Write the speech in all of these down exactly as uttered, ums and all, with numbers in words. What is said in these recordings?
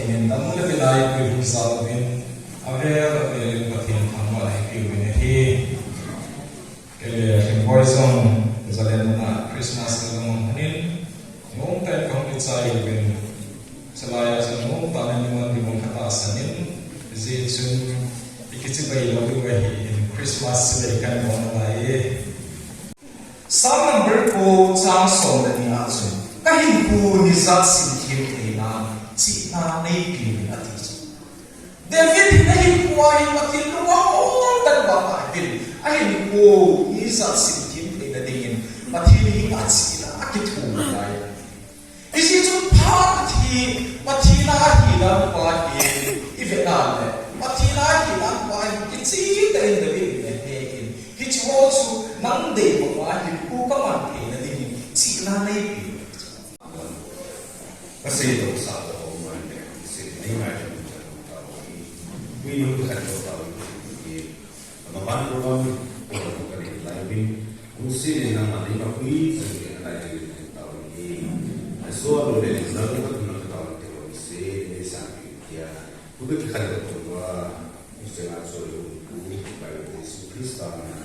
Damna le bilai pui hung sal uvin, avel avel in Pathen thangvah in eipiu vin ahi. Kei le Hringboi jong, Zalen a Christmas ka jong hung in, nomtah in kahung kichai uvin, chulai a chun nomtah in niman niman ka tahsan in, hijeh chun i kichibai lou diu ahi in, Christmas chibai kan bol nalai e. Psalm number ko chang som le ni a chun, ka hinkho nijat simthem theina, chihna neipeuvin ati chu. David hin ahinkho a hin Pathen lung ahom dan vang ahin, ahinkho nijat simthem theina dingin Pathen hin achihna akithum lai. Hijeh chun phat hi Pathen a ahi dan pa hi i vet na le, Pathen a ahi dan pa hi kicheh tah in David in ahe in, hiche ho chu nang dei banga hinkho ka man theina dingin chihna neipeh. Ka seidoh sah doh mai le, sei nei mai le, ka tao hi. Pui nung ka tao hi. Ama ban program ko ka nei lai bin. Hung sei le nangma nei ma pui, sei le na lai le tao hi. Aso lo le na ko ka tuna ka tao te ko sei le sa pi tia. Ku ka ki khan ko wa. Sei na so lo ku Pai Jesu Krista na.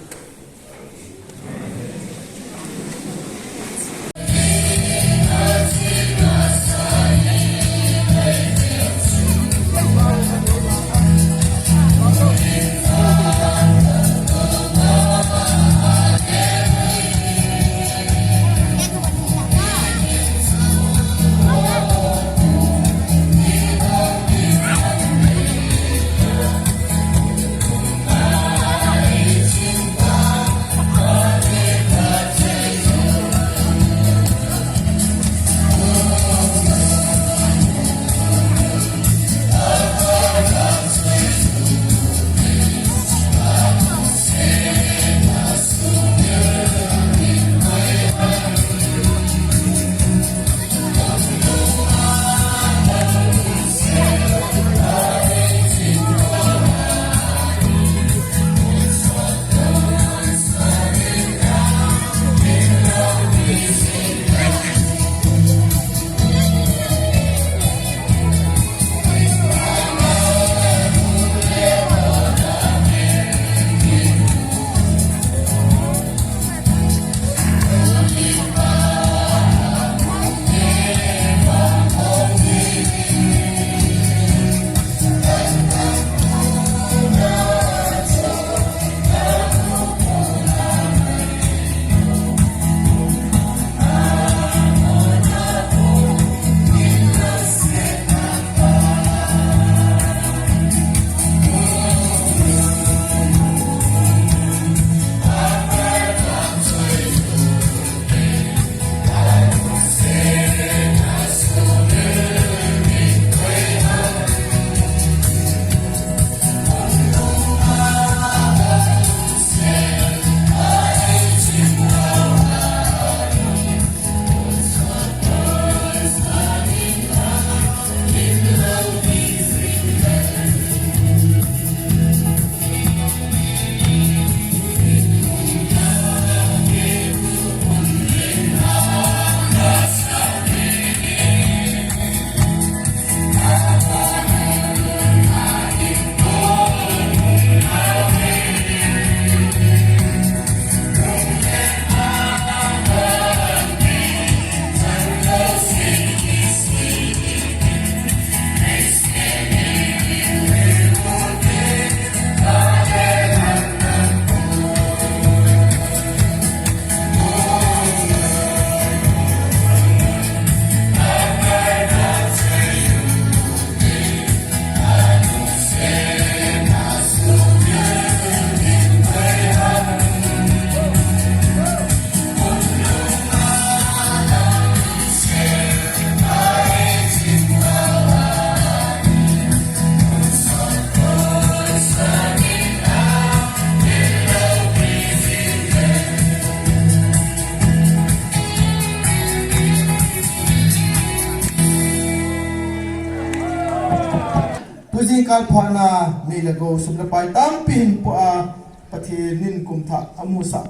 Tujingkah phatna nei le gou sum le pai tampi hin po a Pathen in kumthah amusah.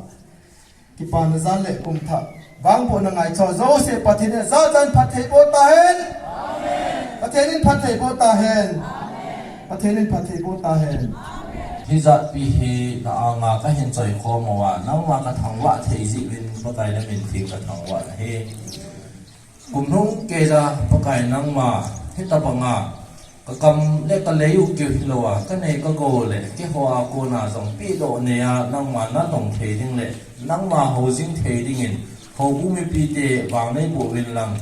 Kipana jal le kumthah vangbohna ngaicha jouse Pathen in jachat in phatthei boh tahen. Amen. Pathen in phattheiboh tahen. Pathen in phattheiboh tahen. Hijatpi hi na anga kahin choikhom uva, nangma kathangvah thei jeh uvin Pakai namin theng kathangvah ahi. Kum lhung keija Pakai nangma, hitabanga kakam le kalei u keu hilouva, kanei kagou le keiho a kona jong pehdoh neiya nangma nalong thei ding le nangma houjing thei dingin, houbu mipite vang neiboh uvin lang.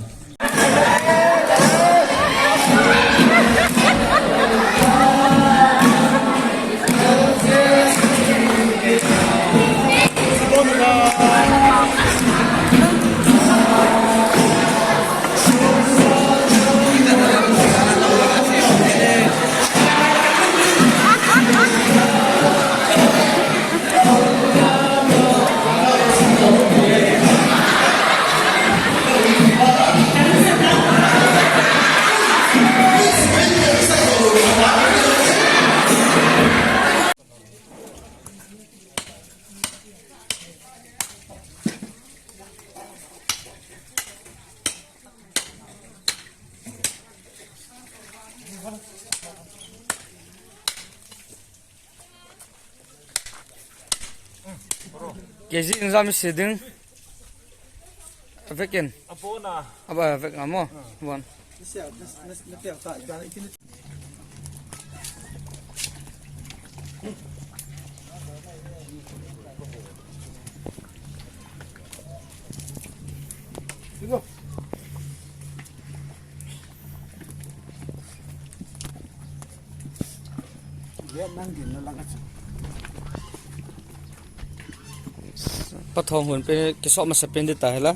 Keji injam isi ding. Avek in. Abona. Aba avek amo. Bon. Pathom hun pe kisop masa pen di ta hela.